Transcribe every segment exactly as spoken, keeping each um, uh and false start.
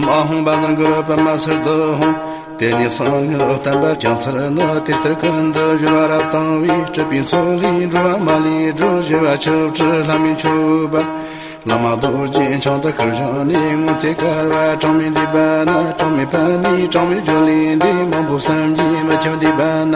མ་འོངས་པ་ནི་གུ་རུ་པདྨ་སིདྡྷི་ཧཱུྃ། དེ་ནས་གསང་སྔགས་བསྟན་པ་བསྐྱངས་ཚུལ་ནི། དེ་ལྟར་ཀུན་ཏུ་གཞོལ་བ་རབ་བཏང་བས། གྲུབ་པའི་མཚོ་ལས་འགྲོ་བ་མ་ལུས་སྒྲོལ། ཞི་བ་ཆོས་སྐུ་ལྷ་མིའི་མཆོད་པ། བླ་མ་རྡོ་རྗེ་འཆང་དུ་སྐུར་བཞེངས་ནས། སྔོན་ཚེ་བསྐལ་པ་གྲངས་མེད་འདས་པ་ན། གྲངས་མེད་ཕ་མའི་གྲངས་མེད་རྒྱུད་ལས་འདས། མང་པོ་བསམ་གྱིས་མི་ཁྱབ་འདས་པ་ན།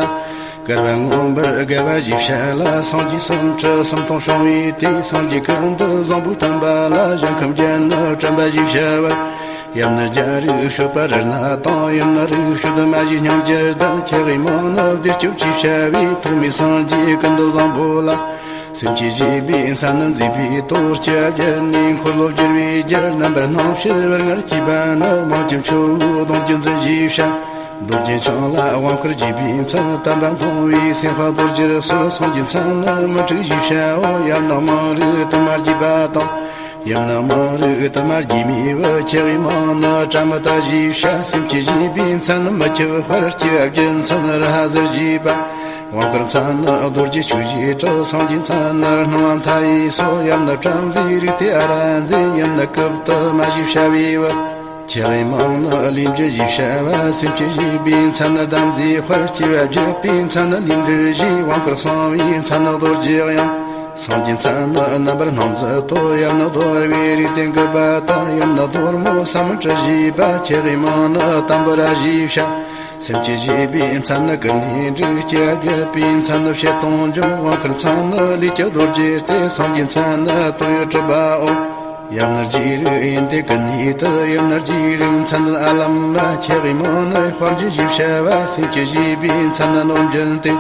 བསྐལ་པ་མངོན་པར་དགའ་བ་ཞེས་བྱ་ལ། སངས་རྒྱས་སུམ་ཁྲི་སུམ་སྟོང་བྱུང་བའི་དུས། སངས་རྒྱས་ཀུན་ཏུ་བཟང་པོའི་བསྟན་པ་ལ། ཞིང་ཁམས་ཀུན་ནས་དྲན་པ་ཞེས་བྱ་བར། ཡབ་ནི་རྒྱལ་རིགས་སྤྱོད་པ་རཏྣ་དང་། ཡུམ་ནི་རིགས་སྤྱོད་མ་བཞིའི་སྙིང་རྗེ་ལྡན། ཁྱེད་ཡི་མིང་ནི་བདེ་སྤྱོད་ཅེས་བྱ་བའི། ཐོག་མའི་སངས་རྒྱས་ཀུན་ཏུ་བཟང་པོ་ལ། སེམས་བསྐྱེད་བགྱིས་པའི་མཚན་ནི་མཛེས་པའི་ཏོག་སྐྱེ་བརྒྱད་ནས། འཁོར་ལོ་བསྒྱུར་བའི་རྒྱལ། རྣམ་པར་སྣང་མཆེད་བར་ལྔར་གྱེས་པ་ནི། མང་སྐྱེས་མཆོག་གདུང་བརྒྱུད་འཛིན་ཞེས་བྱ། རྡོ་རྗེ་འཆང་ལ་དབང་བསྐུར་བགྱིས་པའི་མཚན། དམ་པ་མཐོང་བའི་སེམས་དཔའ་རྡོ་རྗེར་གསོལ། སངས་རྒྱས་མཚན་ནི་མི་འཁྲུགས་ཞེས་བྱའོ། ཡབ་ནི་མང་རིགས་དུ་མར་གྱེས་པ་དང་། ཡུམ་ནི་མང་རིགས་དུ་མར་གྱེས་མའི་བུ། ཁྱེད་ཡི་མིང་ནི་པྲ་མི་ཏ་ཞེས་བྱ། སེམས་བསྐྱེད་བགྱིས་པའི་མཚན་ནི་མི་ཁྱབ་འཕེལ། སྐྱེ་བ་བརྒྱ་ཚུན་ར་ཧ་ཟེར་བགྱིས་པ། དབང་བསྐུར་མཚན་ནི་རྡོ་རྗེ་ཆོས་ཞེས་གྲགས། སངས་རྒྱས་མཚན་ནི་སྣང་བ་མཐའ་ཡས་སོ། ཡབ་ནི་བྲམ་ཟེའི་རིགས་ཏེ་ཨ་ར་ཛེ། ཡུམ་ནི་ཀུཔྟ་མ་ཞེས་བྱ་བའི་བུ། ཁྱེད་ཡི་མིང་ནི་ལས་མགོན་ཞེས་བྱ་བ། སེམས་བསྐྱེད་བགྱིས་པའི་མཚན་ནི་དམ་རྫས་དཔལ། སྐྱེ་བ་བརྒྱད་པའི་མཚན་ནི་ལས་འབྲས་ཞེས། དབང་བསྐུར་གསང་བའི་མཚན་ནི་རྡོ་རྗེ་དབྱངས། སངས་རྒྱས་མཚན་ནི་རྣམ་པར་སྣང་མཛད་དོ། ཡབ་ནི་རྡོ་རྗེ་རིགས་ཏེ་གུ་པ་དང་། ཡུམ་ནི་རྡོར་མོ་ས་མུ་ཏྲ་ཞེས་པ། ཁྱེད་ཡི་མིང་ནི་ཏམ་བུ་ར་ཞེས་བྱ། སེམས་བསྐྱེད་བགྱིས་པའི་མཚན་ནི་ཀུན་ནས་འགྲིག། སྐྱེ་བ་བརྒྱད་པའི་མཚན་ནི་བྱེད་སྟོང་འབྱུང་། དབང་བསྐུར་མཚན་ནི་ལས་ཀྱི་རྡོ་རྗེ་སྟེ། སངས་རྒྱས་མཚན་ནི་དོན་ཡོད་གྲུབ་པའོ། ཡབ་ནི་རྗེ་རིགས་ཡིན་ཏེ་ཀུན་ནས་དུ། ཡུམ་ནི་རྗེ་རིགས་མཚན་ནི་ཨ་ལམ་མ། ཁྱེད་ཡི་མིང་ནི་དཔལ་རྒྱལ་ཞེས་བྱ་བ། སེམས་བསྐྱེད་བགྱིས་པའི་མཚན་ནི་ནོར་འབྱིན་ཏེ།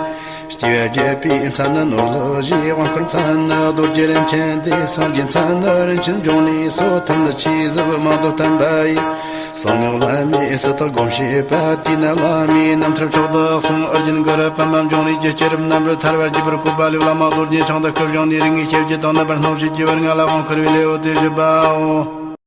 སྐྱེ་བ་བརྒྱད་པའི་མཚན་ནི་ནོར་བཟོ་ཞེས། དབང་བསྐུར་མཚན་ནི་རྡོ་རྗེ་རིན་ཆེན་ཏེ། སངས་རྒྱས་མཚན་ནི་རིན་ཆེན་འབྱུང་གནས་སོ། ཐུན་ནི་ཆོས་གཟིགས་མང་དུ་བསྟན་པ་ཡི། གསང་སྔགས་བླ་མའི་སུ་དག་སྒོམ་བྱེད་པ། དེས་ན་བླ་མའི་རྣམ་ཐར་མཆོག་ཏུ་གསུངས། ཨོ་རྒྱན་གུ་རུ་པདྨ་འབྱུང་གནས་ཀྱི་སྐྱེས་རབས་རྣམ་པར་ཐར་བར་བགྱིས་པར་བཀོད་པ་ལས། བླ་མ་རྡོ་རྗེ་འཆང་དུ་སྐུ་བཞེངས་ནས། རིགས་ངེས་ཤེར་གྱི་དང་རྣམ་པར་སྣང་མཆེད་ཀྱི་བར་ལྔ་ལ་དབང་བསྐུར་བའི་ལེའུ་སྟེ་བཞི་པའོ།